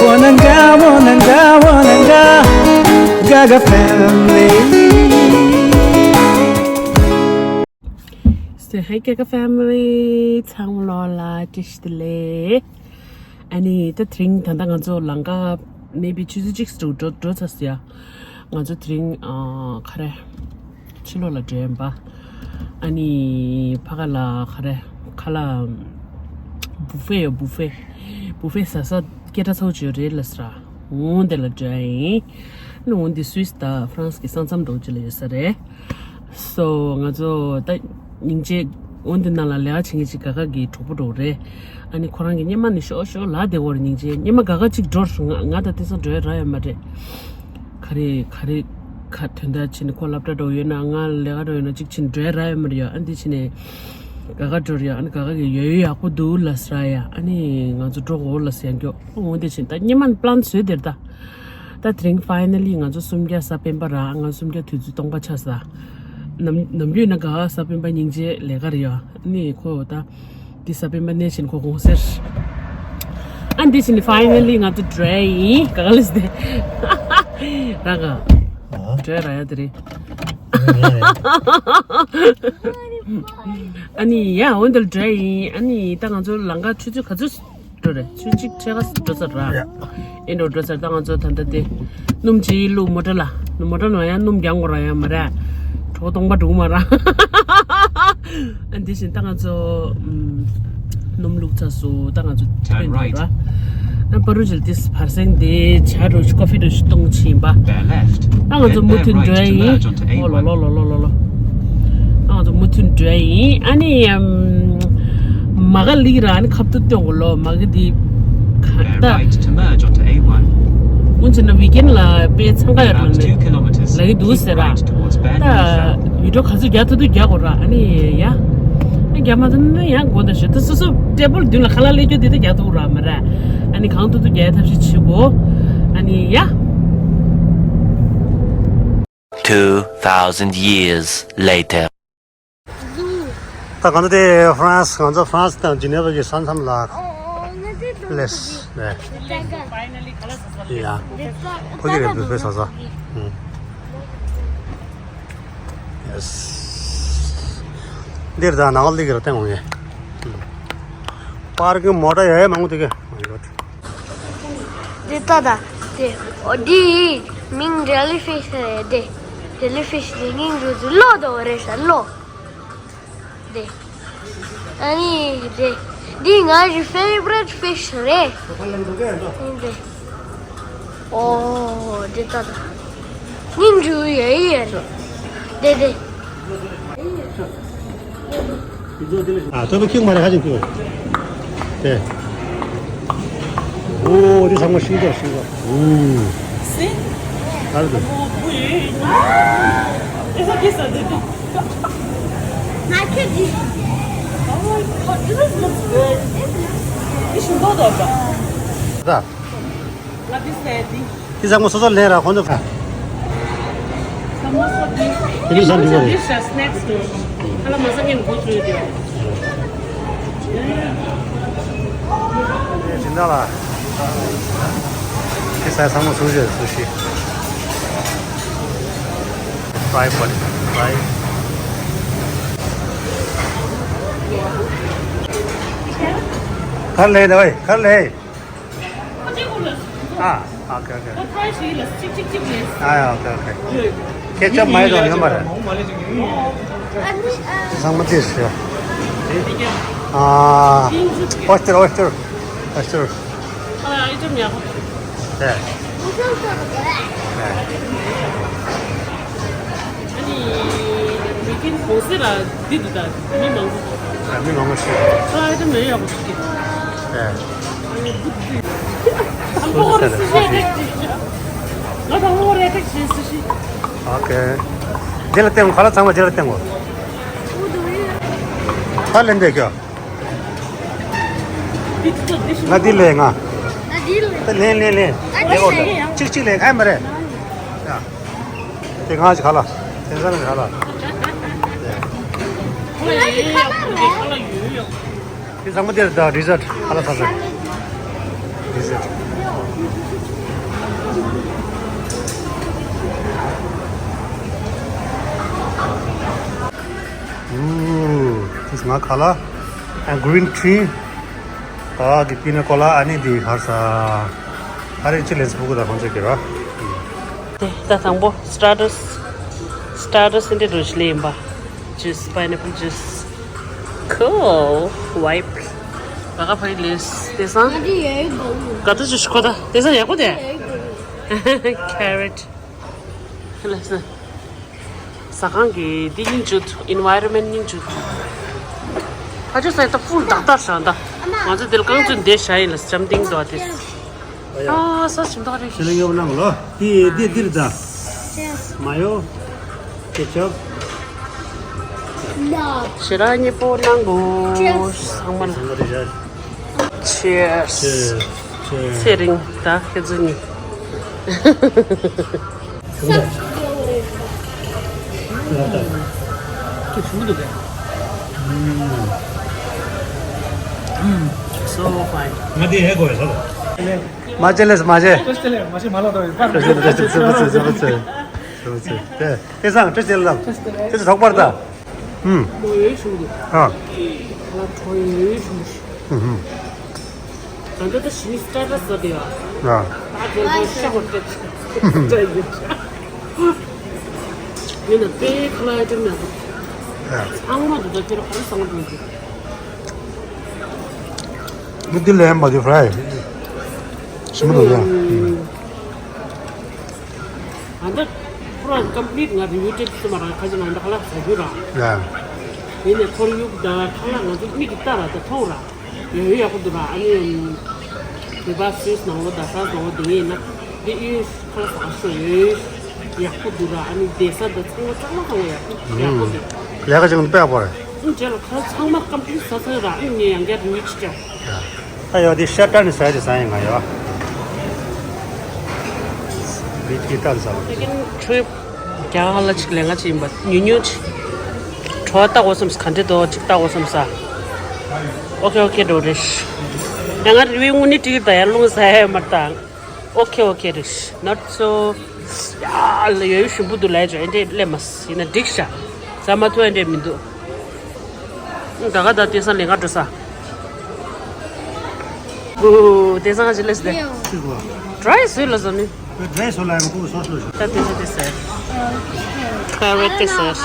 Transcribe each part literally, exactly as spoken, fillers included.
Wananga, wananga, wananga, Gaga family. Say hi, Gaga family. ཚང་མ་ལོ་ལ་བཀྲ་ཤིས་བདེ་ལེགས། ཨ་ནི་ད་དེ་རིང་ད་ལྟ་ང་ཚོ་ལམ་ཁ་maybe ཆུ་ཚོད་གཅིག་ཙམ་འགྲོ་འགྲོ་ཚར་སོང་ཡ། ང་ཚོ་དེ་རིང་ཨ་ག་རེ། ཕྱི་ལོགས་ལ་འགྲོ་ཡིན་པ། ཨ་ནི་ཕ་ག་ལ་ག་རེ། ཁ་ལག་བུ་ཧྥེ་ཡོད། བུ་ཧྥེ། བུ་ཧྥེ་ཟ་ས་སྐད་གྲགས་ཚ་པོ་ཅིག་ཡོད་རེད་ལབ་ས་ར། འོ་དེ་ལ་འགྲོ་ཡ་ཡིན། ཨ་ནི་འོ་དེ་སུད་སི་དང་ཧྥ་རན་སི་གི་ས་མཚམས་འདྲ་པོ་ཅིག་ལ་ཡོད་ས་རེད། སོ་ང་ཚོ་ད་སྙིང་རྗེ། འོ་དེ་ནང་ལ་ལས་ཀ་བྱེད་མཁན་ཅིག་དགའ་དགའ་གི་གྲོགས་པོ་འདྲ་པོ་རེད། ཨ་ནི་ཁོ་རང་གི་སྔོན་མ་ནས་ཤོག་ཤོག་ལབ་བསྡད་ཡོད་རེད། སྙིང་རྗེ། སྔོན་མ་དགའ་དགའ་གཅིག་འགྲོ་ར། ང་ང་ད་དེང་སང་འགྲོ་ཡ་རག་ཡོད་མ་རེད། ག་རེ་ག་རེ་ག་དོན་དག་བྱས་ནས་ཁོ་སློབ་གྲྭ་འགྲོ་ཡོད་ན། ང་ལས་ཀ་འགྲོ་ཡོད་ན། གཅིག་བྱས་ནས་འགྲོ་ཡ་རག་ཡོད་མ་རེད་ཡ། ཨ་འདི་བྱས་ནས་དགའ་དགའ་འགྲོ་ར་ཡ། ཨ་ནི་དགའ་དགའ་གི་ཡོད་ཡོད་ཡག་པོ་འདུག་ལབ་ས་ར་ཡ། ཨ་ནི་ང་ཚོ་འགྲོ་དགོས་ལབ་ས་ཡ། མགྱོགས་འོ་དེ་བྱས་ནས་ད་སྔོན་མ་པི་ལན་བཟོས་དེར་ད། ད་དེ་རིང་ཕའི་ནལ་ལི་ང་ཚོ་སུམ་བརྒྱ་གཟའ་སྤེན་པ་ར། ང་སུམ་བརྒྱ་དུས་ཚོད་སྟོང་པ་ཆགས་ས། ནམ་ནམ་རྒྱུན་ན་དགའ་དགའ་གཟའ་སྤེན་པ་སྙིང་རྗེ་ལས་ཀ་རེད་ཡ། ཨ་ནི་ཁོ་ད། འདི་གཟའ་སྤེན་པ་ནས་བྱས་ནས་ཁོ་དགོངས་སེལ། ཨ་འདི་བྱས་ནས་ཕའི་ནལ་ལི་ང་ཚོ་འགྲོ་ཡ་ཡིན། ག་ག་ལེ་སི་དེ། ར་ག་ཨ། འགྲོ་ཡ་རག་ཡ་དེ་རེད། ཨ་ནི་ཡ་འོ་འདི་ལ་འགྲོ་ཡ་ཡིན། ཨ་ནི་ད་ང་ཚོ་ལམ་ཁ་ཆུ་ཚོད་ག་ཚོད་འགྲོ་རེད། ཆུ་ཚོད་གཅིག་ཕྱེད་ཀ་འགྲོ་ས་ར། ཡ། ཨེ་འགྲོ་འགྲོ་ས་ར། ད་ང་ཚོ་ད་ལྟ་དེ་སྣུམ་ཅིག་བླུགས། མོ་ཊ་ལ། མོ་ཊ་ནང་ཡང་སྣུམ་རྒྱག་དགོས་ར་ཡ་མ་རེད། གྲོད་སྟོང་པ་འགྲོ་གི་མ་ར། ཨ་འདི་བཞིན་ད་ང་ཚོ་ཨམ། སྣུམ་བླུགས་ཚར་སོང་། ད་ང་ཚོ་ཐོན་འགྲོ་ར། ཨ་པ་རུ་ཇིལ་ཏིས་བར་སེང་དེ་ཇ་འདྲ་པོ་ཞིག་ཀོ་ཕི་འདྲ་པོ་ཞིག་བཏུང་བྱས་ཡིན་པ། ད་ང་ཚོ་མུ་མཐུད་འགྲོ་ཡ་ཡིན། ཨོ་ལོ་ལོ་ལོ་ལོ་ལོ་ལོ། ད་ང་ཚོ་མུ་མཐུད་འགྲོ་ཡ་ཡིན། ཨ་ནི་ཨམ། མ་ག་ལི་ར། ཨ་ནི་ཁ་ཐུག་སྟོན་དགོས་ལོ། མ་ག་འདི་ག་ད། སྔོན་ཆད་ན་ཝིག་ཨེན་ལ་དཔེ་འཚང་ཁ་ཡོད་རེད་ལབ་ཀྱི་འདུག་ཟེར་ར། ད་བི་ཌིའོ་ག་ཚོད་རྒྱག་ཐུབ་ཐུབ་རྒྱག་དགོས་ར། ཨ་ནི་ཡ། ཨ་རྒྱག་མ་ཐུབ་ན་ཡང་དགོངས་དག་ཞུ། ད་སོ་སོ་ཊེ་བལ་མདུན་ལ་ཁ་ལག་སླེབས་རྒྱུ་དེ་ད་རྒྱག་ཐུབ་ར་མ་ར། ཨ་ནི་གང་ཐུབ་ཐུབ་རྒྱག་ཐབས་ཤེས་བྱེད་དགོས། ཨ་ནི་ཡ། Two thousand years later. ད་གང་ལྟར་དེ་ཧྥ་རན་སི། ང་ཚོ་ཧྥ་རན་སི་དང་ཇི་ནེ་ཝ་གི་ས་མཚམས་ལ་སླེབས་རེད། ཡ། ཕ་གི་རེད། བུ་ཕེ་ཟ་ས། ཡེ་སི། འདིར་ད་ནང་ལ་སླེབས་ཀྱི་རེད། བསྟན་འོང་ངས། པར་ཀིང་མོ་ཊ་ཡ་ཡ་མང་པོ་འདུག་གས། འདི་ལྟ་ད། དེ་འོ་འདི་མིང་ཇེ་ལི་ཕིཤ་རེད། དེ་ཇེ་ལི་ཕིཤ་དེ་སྙིང་རུས་ཚོ་གློ་དོ་རེད་ཤག་གློ། དེ་ཨ་ནི་དེ་འདི་ང་ཞི་ཕེ་ཝ་རེཊ་ཕིཤ་རེད། ཨིན་དེ། ཨོ་དེ་ལྟ་ད། སྙིང་རུས་ཡ་ཡ་རེད། དེ་དེ། ཨ། ཏོ་པེ་ཁྱུག་མ་རེད། ཧ་ཅང་ཁྱུག་རེད། དེ། ཨོ་དེ་ཚང་མ་ཤིང་ཏོག་ཤིང་ཏོག་ཨུ། སི། ཨ་རེད། ཨོ་བུ་ཡོད། ཨེ་ས་ཁེ་ས་དེ་དེ། ང་ཁྱོད་ཀྱི། Oh my God, this looks good. དེ་ཤིང་ཏོག་དོ་པ། ད། ང་དེ་ཟས་དེ། དེ་ཚང་མ་སོ་སོར་ལེན་ར། ཁོང་ཚོ། ས་མོ་སོ་དེ། དེ་ནི་ཟ་འགྲིག་གི་རེད། དེ་ཤ་སི་ནེག་སི་དེ། ཁ་ལག་མ་ཟ་མཁན་འགོ་བཙུགས་དེ། དེ་འདྲ་ལ། དེ་ཟ་ཚང་མ་སུ་ཤི་སུ་ཤི། Fry for fry. ག་རེ་ལེན་ད་ཝེ། ག་རེ་ལེན། ཨ། ཨོ་ཁེ་ཨོ་ཁེ། ཨ་ཡ། ཨོ་ཁེ་ཨོ་ཁེ། ཁེ་ཆབ་མ་ཡོད་དོ། ཡོད་མ་རེད། ཚང་མ་དེ་ཞུ། ཨ། ཨོ་སི་ཊར། ཨོ་སི་ཊར། ཨོ་སི་ཊར། ཨ་ཡ། ཨི་ཊམ་ཡག་པོ། ཨེ། ཨེ། ཨ་ནི་ཝིག་ཨེན་གུང་སེང་ལ་འདི་འདུག་ད། མི་མང་པོ། ཨ། མི་མང་པོ་ཞིག་ཨ་ཨི་ཊམ་ཡག་ཡག་པོ་ཞིག་གི། ཨེ། ཨ་ནི་འདི་འདི། དང་པོ་རེ་སི་ཤི་རེད། ང་དང་པོ་རེ་ཊེག་ཤི་སི་ཤི། ཨོ་ཁེ། འདི་ལ་བསྟན་དགོས། ཁ་ལག་ཚང་མ་འདི་ལ་བསྟན་དགོས། ཧ་ལས་འདས་ཀྱོ། ང་འདི་ལས་ང་། ད་ལེན་ལེན་ལེན། ལེན་འོ་ད། གཅིག་གཅིག་ལེན། ཨ་མ་རེད། ཡ། དེ་ང་ཞིག་ཁ་ལག་དེང་སང་ལ་ཁ་ལག་དེ་ཚང་མ་དེར་ད་ཌི་ཟར་ཊི། ཁ་ལག་ཚ་ཚ། ཌི་ཟར་ཊི། ང་ཁ་ལ་ཨ་green tea ད་གི་pina colada ཨ་ནི་དེ་ཧར་ས་ཨ་རེ་ཅི་ལེན་སྤུ་གུ་ད་ཁོང་ཚོས་ཀྱི་ར། དེ་ད་དང་པོ་starters starters འདི་རུ་ཞིག་ལེན་པ། Juice, pineapple juice. Cool. Wipe. ག་ག་ཕ་ཡི་ལེས་དེ་སང་། ང་འདི་ཡོད་གོ། ག་ཏུ་ཅི་ཤི་ཁོ་ད་དེ་སང་ཡག་པོ་དེ། ཡོད་གོ། Carrot. ལེས། ཟ་ཁང་གི་འདི་སྙིང་བཅུད། Environment སྙིང་བཅུད། ཨ་ཅོ་ས་ཡི་ད་full ཏག་ཏག་ཤ་འདི། ང་ཚོ་དེ་ལ་རྐང་བཙུན་འདི་ཤ་ཡིན་ལ་འཇམ་ཐིང་དོ་དེ། ཨ་ས་ཞིམ་ཏོག་རེད། ཁྱེད་ལ་ཡོད་ནང་ལོ། དེ་དེ་དེར་ད། མ་ཡོ། Ketchup. ཞེ་དྲག་མཉེས་པོ་གནང་དགོས། ཚང་མ་ལ། Cheers. Cheers. Cheers. ཚེ་རིང་ད་ཁྱེད་ཚོ་གཉིས། So fine. ང་དེ་ཧེ་གོ་ཡོད་ས་རེད། མ་བྱེད་ལས་མ་བྱེད། མ་བྱེད་མ་ལ་དོ་ཡོད་པ། དེ་སང་ཏྲེ་ཅེ་ལ་དེ་ཚོ་ཐོག་པར་ད། ཧུམ། མོ་ཡོད་ཞུ་གི། ཨ། ལ་གྲོ་ཡོད་ཞུ་གི། ཧུམ་ཧུམ། ད་ལྟ་ད་ཞི་མི་སི་ཊ་ཊ་ས་དེ་ཡ། ཨ། ད་དེ་ལ་ཤ་བ་ཏྲེ་ཅེ་ཡོད། ཡིན་ན་དཔེ་ཁ་ལ་ཡ་ཏྲེ་མེད་པ། ཨ། ཚང་མ་དུ་ད་ཁྱེད་ར་ག་རེ་སང་དུ་གི། མི་དེ་ལས་མ་དེ་ཕ་རའི། ཞིམ་པོ་འདུག་ཡ། ཨ་འདི་ཁོ་རང་complete ང་review སྤྲད་ཐུབ་མ་རང་ཁ་ཅིག་ང་འདི་ཁ་ལག་ཟ་རྒྱུ་ར། ཡ། དེ་ནས་ཁོར་ཡུག་དང་ཁ་ལག་ང་ཚོ་མིག་གིས་ལྟ་ར་ད་མཐོང་ར། ཡོད་ཡོད་ཡག་པོ་འདུག་ར། ཨ་ནི་བི་བ་སུས་ནང་ལོ་ད་ཧྲ་ནང་ལོ་དེ་ཡིན་ན་དེ་ཨི་ཁ་ལག་ཟ་ཤོ་ཡོད་ཡག་པོ་འདུག་ར། ཨ་ནི་བསྡད་ས་ད་ཚང་མ་ཚང་མ་ཚང་མ་ཡག་པོ་ཡག་པོ་འདུག་ལས་ཀ་ཅིག་ནི་དཔེ་ཡག་པོ་རེད། ཨུ་རྗེས་ལ་ཁ་ལག་ཚང་མ་complete ཟ་ཚར་ར། ཨ་ནི་ངས་ཡང་བསྐྱར་review ཅིག་བྱ། ད་ཡོད་དེ་ཤ་ཏྲ་ནི་ཟ་ཡ་དེ་ཟ་ཡ་ང་ཡོད། མི་ཁྱི་ཏྲ་ཟ་བ། དེ་གིན་ཁྲོས་རྒྱ་གར་ལ་ཅིག་ལས་ང་ཅིག་ཡིན་པ་ཉུང་ཉུང་ཅིག་གྲོ་བ་ལྟ་དགོས་བསམ་ག་འདྲ་འདུག་ཅིག་ལྟ་དགོས་བསམ་ས། ཨོ་ཁེ་ཨོ་ཁེ་འགྲོ་རེད། ཡང་ང་རི་བའི་དངོས་གནས་ཀྲིག་ད་ཡར་རླུང་ཟ་ཡ་མ་དང་། ཨོ་ཁེ་ཨོ་ཁེ་རེད། Not so. ཡ་ལ་ཡོད་ཞུམ་པོ་འདུག་ལས་ཅོ་ཨེ་འདྲས་སླེབས་མ་སི་ཡིན་ན་འགྲིག་ཤག་ཟ་མ་ཐུབ་ཨེ་འདྲས་མི་འདུག་ད་ག་ད་དེང་སང་ལས་ཀ་འགྲོ་ས། ཨོ་དེང་སང་ཅི་ལས་སི་དེ། ཅི་གོ། dry བཟོས་ལ་བཟོ་ནི། dry བཟོས་ལ་ཡང་ཁོ་གི་སོ་སོ་ཞོ། ད་དེང་སང་དེ་ཟེར། carrot དེ་ཟེར།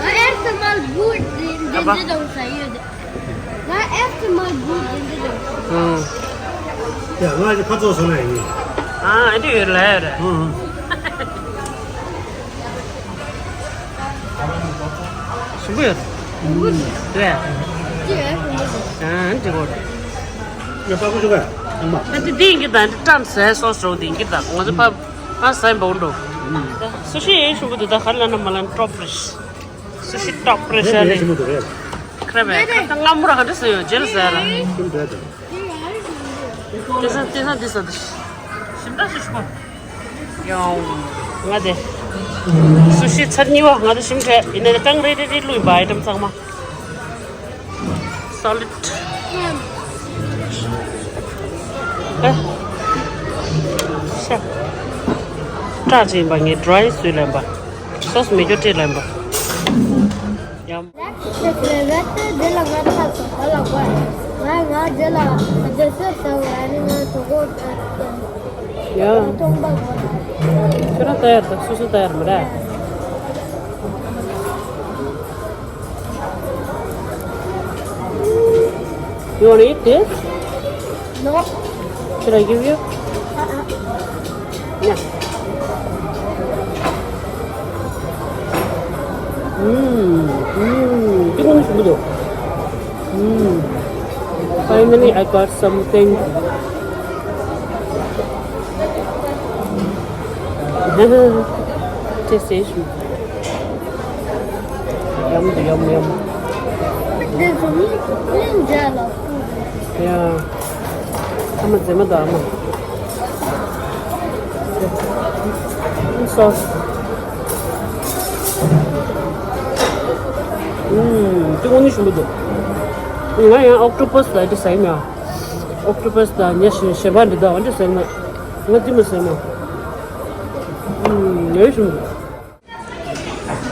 ང་ཨེར་ཐི་མལ་བུ་འདི་འདི་འདི་དང་ས་ཡོད་དེ། ང་ཨེར་ཐི་མལ་བུ་འདི་འདི་དང་། ཨང་། ཡ་ང་ཁ་ཚོགས་སོང་ན་ཡིན། ཨ་ཨེ་འདྲས་ཡོད་ལ་ཡོད་རེད། ཨང་། ཞིམ་པོ་ཡོད། འདུག་ཡ། ཨ་འདི་གོ། ཡ་པ་ཀུ་ཅུ་ག་ཨང་མ། ཨ་འདི་འདི་ཡིན་གྱི་དང་འདི་ཀྲམ་ཟས་སོ་སོ་འདི་ཡིན་གྱི་དང་ང་ཚོ་ཕ་ཕ་ཟས་འབའ་འགྲོ། སུ་ཤི་ཡེ་ཞུ་གི་འདུག་ད་ག་ལ་ན་མ་ལ་ན་top fresh། སུ་ཤི་top fresh་རེད། ཞིམ་པོ་འདུག་རེད། ཁ་རེད་པས་ཁ་ད་སྔ་མོ་ར་ག་འདྲ་ཟེར་ཡོད་རྗེས་ལ་ཟེར་ར། ཞིམ་རེད་དེ། དེ་ས་དེ་ས་དེ་ས་དེ། ཞིམ་ད་ཞིག་ཤོག་ཡོང་། ང་དེ། སུ་ཤི་ཚར་གཉིས་པ་ང་དེ་ཞིམ་དྲགས་ཡིན་ནའི་ཀྲང་རེ་རེ་རེ་བླུགས་ཡིན་པ་ཨའི་ཊམ་ཚང་མ། Solid. ཨེ། ཤ། སྐྲ་ཅིག་ཡིན་པ་ངས་dry བཟོས་ལེན་པ། སོ་སོ་མེ་སྒྱོགས་སྤྲད་ལེན་པ། ཡང་། དེ་ལ་ང་ཚ་ཚ་ལ་བ་ལ་བ། ང་ང་དེ་ལ་དེ་སོ་ས་བ་ནི་ང་དོ་གོ་ཡ། ཁྱོད་རང་ལྟ་ཡར་དང་སོ་སོ་ལྟ་ཡར་མི་ར། You wanna eat this? No. Should I give you? Uh-uh. Yeah. Mm, mm. Finally, I got something. Taste it. Yum, yum, yum. There's a meat in there. Yeah. ཨ་མ་མཛེས་མ་དང་ཨ་མ། ཨུམ་སོ་སི། ཨུམ་དེ་དངོས་གནས་ཞིམ་པོ་འདུག་ང་ཡང་ཨོག་ཊོ་པས་ལ་དེ་ཟ་ཡིན་ཡ། ཨོག་ཊོ་པས་དང་ཉ་ཞིམ་ཞེ་པ་འདི་དག་འོན་ཏེ་ཟ་ཡིན་ན། ང་དེ་མ་ཟ་ཡིན་ན། ཨུམ་ཡང་ཞིམ་པོ་འདུག་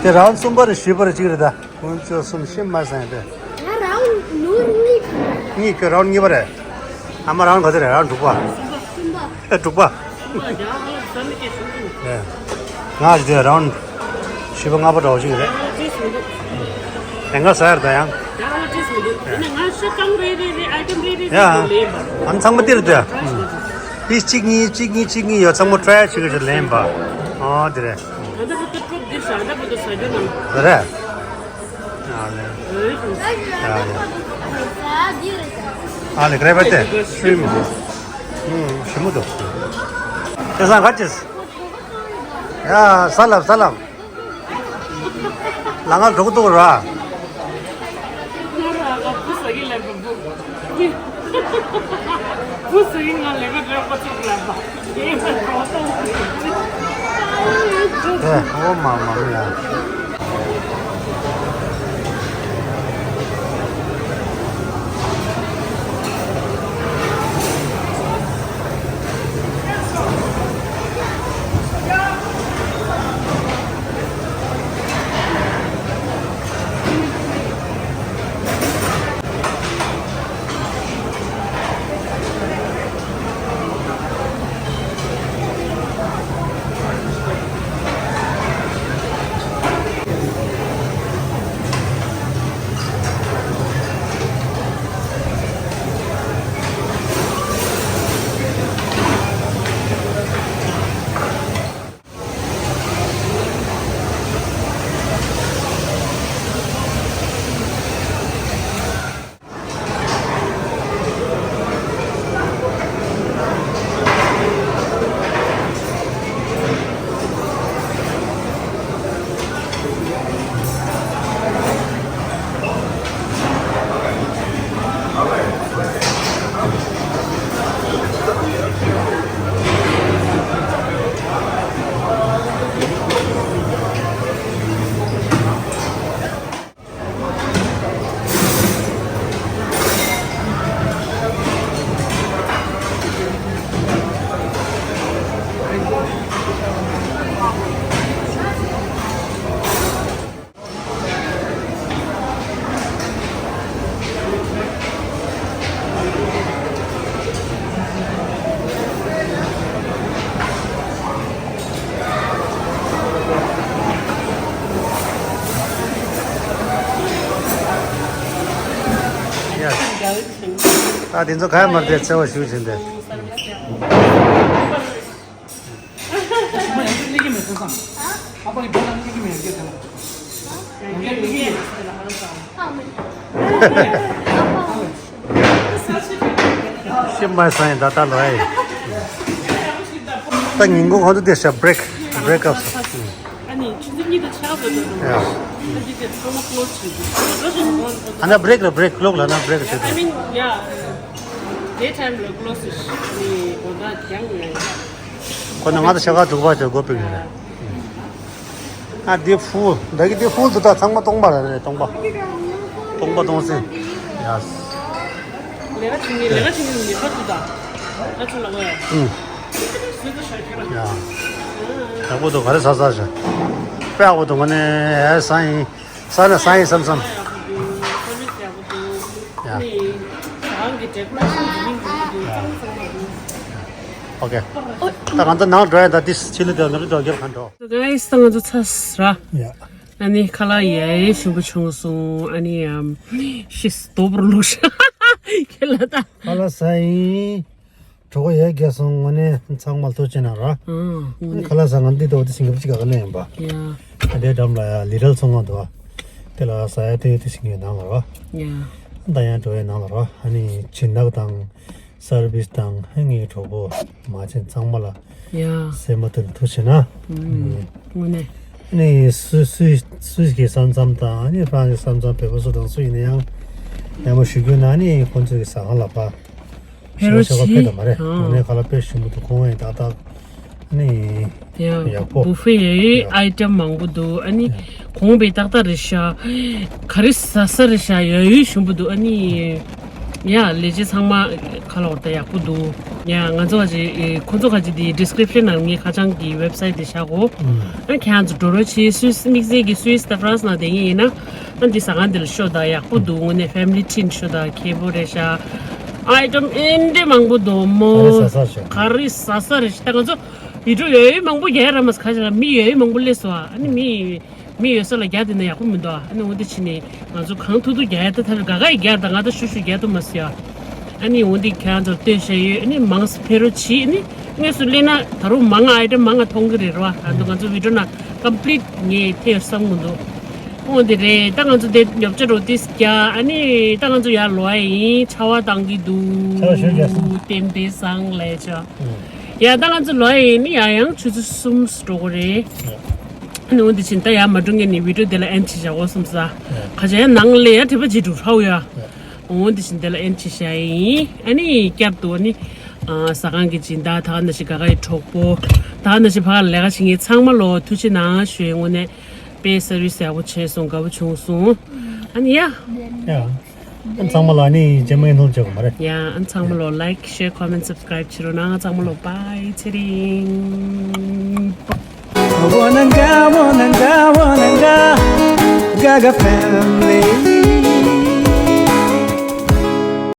དེ་རང་གསུམ་པ་རེད་བཞི་པ་རེད་གཅིག་རེད་ད། ཁོང་ཚོ་གསུམ་ཤི་མ་སོང་དེ། ང་རའུན་ནུར་གཉིས། གཉིས་ཁྱོད་རའུན་གཉིས་པ་རེད། ཨ་མ་རའུན་ག་ཚོད་རེད། རའུན་དྲུག་པ། གསུམ་པ། ཨེ་དྲུག་པ། ཨེ། ང་ཞིག་དེ་རའུན་བཞི་པ་ལྔ་པ་འདྲ་བོ་ཞིག་རེད། ལས་ཀ་ཟ་ཡར་ད་ཡང་། ཡ། ཨ་ཚང་མ་དེ་རེད་དེ། ཨ། ཕིས་གཅིག་གཉིས་གཅིག་གཉིས་གཅིག་གཉིས་ཡོད། ཚང་མ་ཊ་རའི་བྱེད་ཀྱི་རེད། ལེན་པ། ཨོ་དེ་རེད། ད་ལྟ་ཁོ་ཏོག་ཏོག་འདིར་ཟ་ད་བུ་ཏོ་ཟ་རྒྱུ་ནམ། རེད། ཨ་ལེ། ཨ་ལེ། ཨ་ལེ་ག་རེ་བ་དེ། ཤུལ་མ། ཨུམ་ཞིམ་པོ་འདུག་དེང་སང་ག་ཅིས། ཡ་ས་ལབ་ས་ལབ། ལ་ང་འགྲོ་གི་འདུག་ར། ཨེ་ཨོ་མ་མ་མ་ཡ། ད་དེ་ཚོ་ག་ཡ་མར་དེ་བརྩེ་བ་ཞུ་བཞིན་དེ། ཤི་མ་སང་ཡིན་ད་ལྟ་ལོ་ཨེ། ད་ཉིན་གུང་ཁོང་ཚོ་དེ་ཤ་བྷི་རེག་བྷི་རེག་ཨབ། ཨ་ནི་ཆུ་ཚོད་གཉིས་དང་ཕྱེད་ཀ་ཟེར་འདུག་ཡ། ཨ་འདི་དེ་ཚང་མ་ཀློ་སི་བྱེད་དུས་ཨ་ན་བྷི་རེག་ལ་བྷི་རེག་ལོག་ལ་ན་བྷི་རེག་བྱེད་དུས། I mean, yeah, daytime ལ་ཀློ་སི་ནི་གོ་ད་ཀྱང་ཡ། ཁོ་ན་ང་ད་ཤ་ཁ་དྲུག་པ་ཅོ་གོ་པིག་རེད། ཨ་འདི་ཕུལ་ད་གི་འདི་ཕུལ་དུ་ད་ཚང་མ་སྟོང་པ་རེད། སྟོང་པ། སྟོང་པ་སྟོང་སེ། ཡ། ལས་ཀ་བྱེད་ངེས་ལས་ཀ་བྱེད་ངེས་ངེས་པར་དུ་དང་། ད་ཚོ་ལ་གོ་ཡ། ཨུ། སུས་ད་ཤར་ཁྱེར་ཡ། ཡག་པོ་འདུག་ག་རེ་ཟ་ཟ་ཞིག་དཔེ་ཡག་པོ་འདུག་ང་ནི་ཨེ་ས་ཡིན་ས་ན་ས་ཡིན་བསམ་བསམ། ཡག་པོ་འདུག་སར་བིས་ཡག་པོ་འདུག་ཡ། ནི་རང་གི་ཌེ་ཀོ་རེ་ཤན་དེ་མིན་འདུག་འདུག་ཡ། གཙང་མ་གཙང་མ་འདུག་ཨོ་ཀེ། ད་ང་ཚོ་ནང་འགྲོ་ཡ་ད་ཏིས་ཕྱི་ལི་དེ་ནོར་འགྲོ་རྒྱབ་གང་འགྲོ། Guys, ད་ང་ཚོ་ཚར་ར། ཡ། ཨ་ནི་ཁ་ལག་ཡ་ཞིམ་པོ་བྱུང་སོང་། ཨ་ནི་ཨམ་ཤི་སྟོབས་རུ་ལུག་ཤ་ཁེ་ལ་ད། ཁ་ལག་ཟ་ཡིན། གྲོགས་ཡ་རྒྱ་སོང་ངོ་ནས་ཚང་མ་ལྟོ་ཅན་ན་ར། ཨང་། ཨ་ནི་ཁ་ལག་ཟ་ང་འདི་ལྟ་བུ་དེ་ཞིང་ཁ་ཅིག་ག་ག་ནས་ཡིན་པ། ཡ། ཨ་དེ་འགྲམ་ལ་ཡ་ལི་རལ་ཚོང་ཁང་འདུག་ཨ། དེ་ལ་ཟ་ཡ་དེ་དེ་ཞིང་ཡོད་ནང་ལ་ར། ཡ། ད་ཡང་འགྲོ་ཡ་ནང་ལ་ར། ཨ་ནི་བྱིན་ནག་དང་། སར་བིས་དང་ཧེ་ངའི་གྲོགས་པོ་མ་ཆེན་ཚང་མ་ལ་ཡ། སེམས་པ་ཐུགས་ཐུགས་ཆེ་ན། ཨུམ། དངོས་གནས། ཨ་ནི་སུ་སུ་སུ་གི་ས་མཚམས་དང་ཨ་ནི་ཧྥ་རན་སི་ས་མཚམས་བོད་པ་སུ་དང་སུ་ཡིན་ན་ཡང་ཡག་མོ་ཞུ་རྒྱུ་ན་ཨ་ནི་ཁོང་ཚོ་གི་ཟ་ཁང་ལ་ཕ་ཧེ་རོ་ཞོ་ཞོ་ཕེ་ཆི་དང་མ་རེད། ཨང་། དངོས་གནས་ཁ་ལག་དཔེ་ཞིམ་པོ་འདུག་ཁོང་ཡིན་ཏག་ཏག་ཨ་ནི་ཡ་ཡག་པོ། བུ་ཧྥེ་ཡ་ཡི་ཡ། ཨའི་ཊེམ་མང་པོ་འདུག་ཨ་ནི་ཡ། གོང་པའི་ཏག་ཏག་རེད་ཤག་ག་རེ་ཟ་ས་རེད་ཤག་ཡ་ཡུལ་ཞིམ་པོ་འདུག་ཨ་ནི། ཡ། ལས་བྱེད་ཚང་མ་ཁ་ལོག་ད་ཡག་པོ་འདུག་ཡ། ང་ཚོ་ཁ་ཅིག་ཁོ་ཚོ་ཁ་ཅིག་དེ་ཌི་སི་ཀི་རིབ་ཤན་ནང་ངའི་ཁ་བྱང་གི་ཝེབ་སའིཊ་དེ་བཞག་གོ། ཨ་ཁྱེད་རང་ཚོ་འགྲོ་རོགས་བྱེད། སུད་སི་དམིགས་བསལ་གྱི་སུད་སི་དང་ཧྥ་རན་སི་ནང་བསྡད་མཁན་ཡིན་ན། ཨ་འདི་ཟ་ཁང་འདི་ལ་ཤོག་དང་། ཡག་པོ་འདུག་དངོས་གནས་ཕེ་མི་ལི་ཊིན་ཤོག་དང་། ཁེ་པོ་རེད་ཤག་ཨའི་ཊམ་ཨེ་འདྲ་མང་པོ་འདུག་མོ། ག་རེ་ཟ་ས་ཤོག་ག་རེ་ཟ་ས་རེད་ཤག་ད་ང་ཚོ་བི་ཌི་ཡོ་ཡོད་ཡོད་མང་པོ་རྒྱག་ཡ་རག་མ་སོང་། ཁ་ཅིག་ལ་མི་ཡོད་ཡོད་མང་པོ་སླེབས་སོང་། ཨ་ནི་མི་མི་ཡོད་ས་ལ་རྒྱག་བསྡད་ན་ཡག་པོ་མི་འདུག་ཨ་ནི་འོ་འདི་བྱས་ནས་ང་ཚོ་གང་ཐུབ་ཐུབ་རྒྱག་ཡ། ད་ད་ག་ག་ཡི་རྒྱག་ད། ང་ད་ཤུ་ཤུ་རྒྱག་ཐུབ་མ་སོང་ཡ། ཨ་ནི་འོ་འདི་ཁྱེད་རང་ཚོར་སྟོན་བྱས་ཡོད། ཨ་ནི་མང་ཙམ་ཕེབས་རོགས་བྱེད། ཨ་ནི་དངོས་སུ་སླེབས་ན་ད་རུང་མང་ང་ཨའི་ཊམ་མང་ང་མཐོང་གི་རེད་རོ། ཨ་ད་ང་ཚོ་བི་ཌི་ཡོ་ནང་ཀམ་པི་ལིཊ་ངས་ཐེབས་བསམ་གི་མི་འདུག་འོ་འདི་རེད། ད་ང་ཚོ་དེ་ཉོ་ཆ་རོ་ཏིས་རྒྱག་ཨ་ནི་ད་ང་ཚོ་ཡར་ལོག་ཡ་ཡིན། ཆར་པ་བཏང་གི་འདུག་ཆར་པ་ཞེ་པོ་རྒྱག་སོང་། ཏན་ཏན་བཟང་ལས་ཆ། ཡ། ད་ང་ཚོ་ལོག་ཡ་ཡིན། ཨ་ནི་ཡར་ཡང་ཆུ་ཚོད་གསུམ་འགྲོ་གི་རེད། ཨ་ནི་འོ་འདི་བྱས་ནས་ད་ཡར་མ་འགྲོ་སྔོན་ནས་བི་ཌི་ཡོ་དེ་ལ་ཨེན་ཌི་བྱེད་བཞག་གོ་བསམ་ས། ཁ་ཅིག་ཡར་ནང་ལ་ཡར་དྲི་བ་བྱེད་འགྲོ་ཧྲའོ་ཡ། འོ་འདི་བཞིན་དེ་ལ་ཨེན་ཊི་བྱས་ཡིན། ཨ་ནི་བསྐྱར་དུ་ཨ་ནི་ཨ་ཟ་ཁང་གི་སྦྱིན་བདག་དང་ནང་བཞིན་ག་ག་ཡི་གྲོགས་པོ་དང་ནང་བཞིན་ཕ་ག་ལས་ཀ་བྱེད་མཁན་ཚང་མ་ལོ་ཐུགས་རྗེ་གནང་ཞུ་ཡིན། དངོས་གནས་དཔེ་སར་བི་སི་ཡག་པོ་བྱས་སོང་། དགའ་པོ་བྱུང་སོང་། ཨ་ནི་ཡ། ཡ། ཨ་ཚང་མ་ལ་ཨ་ནི་རྗེས་མ་ཡིན་ཐུང་བྱེད་དགོས་མ་རེད། ཡ། ཨ་ཚང་མ་ལོ་ལའིཀ་ཤེར་ཁོ་མེན་སབ་སི་ཀ་རའིབ་བྱེད་རོགས་གནང་། ཨ་ཚང་མ་ལོ་བྷའི། ཚེ་རིང་། Wananga, wananga, wananga, Gaga family.